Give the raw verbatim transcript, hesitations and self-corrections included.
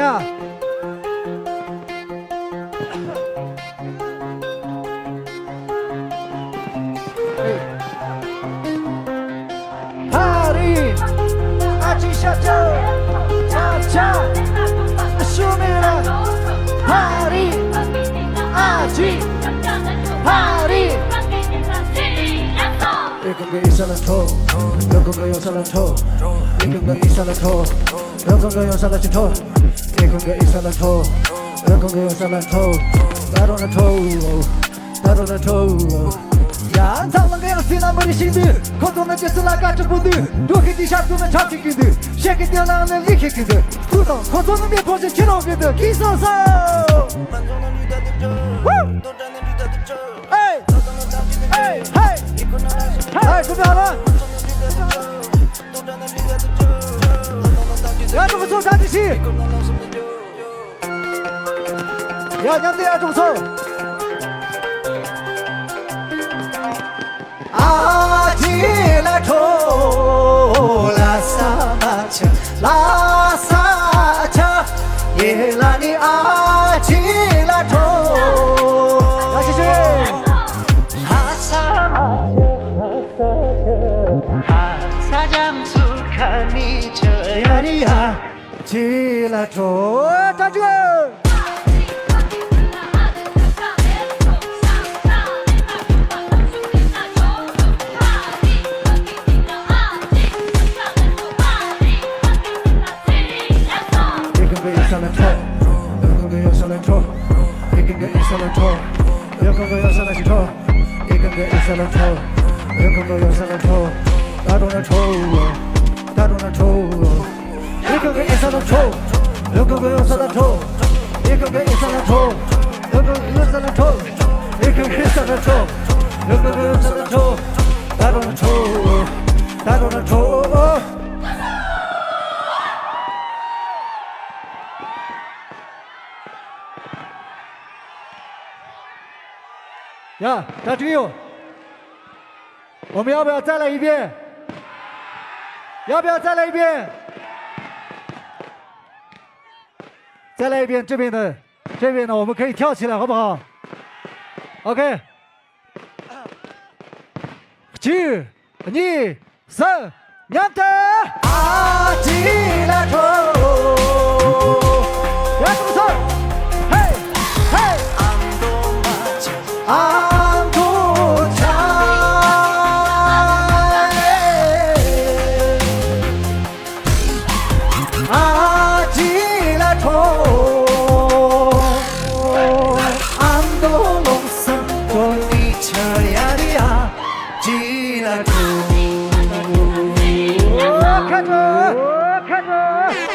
Party, ཨ་ཅེ་ཤ་ཅོ། ཆ་ཆ། ཤུ་མེ་ར། Party, ཨ་ཅེ། Party། ཨེ་ཀུན་གྱི་ཨི་ས་ལ་ཐོ། ལོ་ཀུན་གྱི་ཡོ་ས་ལ་ཐོ། ཨེ་ཀུན་གྱི་ཨི་ས་ལ་ཐོ། ལོ་ཀུན་གྱི་ཡོ་ས་ལ་ཅི་ཐོ། ཨེ་ཀུན་གྱི་ཨི་ས་ལ་ཐོ། ལོ་ཀུན་གྱི་ཡོ་ས་ལ་ཐོ། ད་རུང་ལ་ཐོ། ད་རུང་ལ་ཐོ། ཡ། ཚང་མ་གི་ཡང་སྲིད་ན་མི་རིགས་ཤིག་འདུག་ཁོ་ཚོ་ནི་ཇི་སྲིད་ལ་དཀའ་སྤྱད་པོ་འདུག་འགྲོ་ཁེ་ཏི་ཤར་ཚུགས་ན་ཆབ་ཅིག་གི་འདུག་ཤེས་ཁེ་ཏི་ལང་ནི་ལི་ཁེ་གི་འདུག་ཐུག་དང་ཁོ་ཚོ་ནི་མི་ཕོ་ཞིག་ཁྱི་རོག་གི་འདུག་ཁི་སོ་སོ། ཧེ། ཧེ། ཧེ། ཧེ། ཧེ། ཡ། ཀྲུང་གོ་ཚོ་ད་དེ་ཤི། ཡ། མཉམ་དུ་ཡ། ཀྲུང་གོ་ཚོ། ཨ་ཅེ་ལ་ཁྲོ། ལ་ས་མ་ཆ། ལ་ས་ཆ། ཡེ་ལ་ནི་ཨ་ཅེ་ལ་ཁྲོ། ཡ། ཤི་ཤི། ལ་ས་མ་ཆ། ལ་ས་ཆ། ལ་ས་ཆ། ཁ་ནི་ཆ་ཡ་ནི་ཡ། ཅི་ལ་ཁྲོ། ཏྲ་ཅུ། ཨེ་ཀུན་གྱི་ཨི་ས་ལ་ཁྲོ། ལོ་ཀུན་གྱི་ཡོ་ས་ལ་ཁྲོ། ཨེ་ཀུན་གྱི་ཨི་ས་ལ་ཁྲོ། ལོ་ཀུན་གྱི་ཡོ་ས་ལ་ཅི་ཁྲོ། ཨེ་ཀུན་གྱི་ཨི་ས་ལ་ཁྲོ། ལོ་ཀུན་གྱི་ཡོ་ས་ལ་ཁྲོ། ད་རུང་ལ་ཁྲོ། ད་རུང་ལ་ཁྲོ། ཨེ་ཀུན་གྱི་ཨི་ས་ལ་ཁྲོ། ལོ་ཀུན་གྱི་ཡོ་ས་ལ་ཁྲོ། ཨེ་ཀུན་གྱི་ཨི་ས་ལ་ཁྲོ། ལོ་ཀུན་གྱི་ཡོ་ས་ལ་ཁྲོ། ཨེ་ཀུན་གྱི་ཨི་ས་ལ་ཁྲོ། ལོ་ཀུན་གྱི་ཡོ་ས་ལ་ཁྲོ། ད་རུང་ལ་ཁྲོ། ད་རུང་ལ་ཁྲོ། ཡ། ད་ཅིག་ཡོད། 我们要不要再来一遍？要不要再来一遍？再来一遍，这边的，这边的，我们可以跳起来，好不好？OK。 གཅིག་གཉིས། གསུམ། མཉམ་དུ། ཨ་ཅེ་ལ་ཁྲོ། ཡ། ཀྲུང་གོ་ཚོ། ཧེ། ཧེ། ཨ་མདོ་ཆ། ཨ་ཅེ་ལ་ཁྲོ། ཨ་མདོ་ལོང་སང་ཏོ་ནི་ཆ་ཡ་རི་ཨ་ཅེ་ལ་ཁྲོ། ཁ་ཁྲོ། ཁ་ཁྲོ།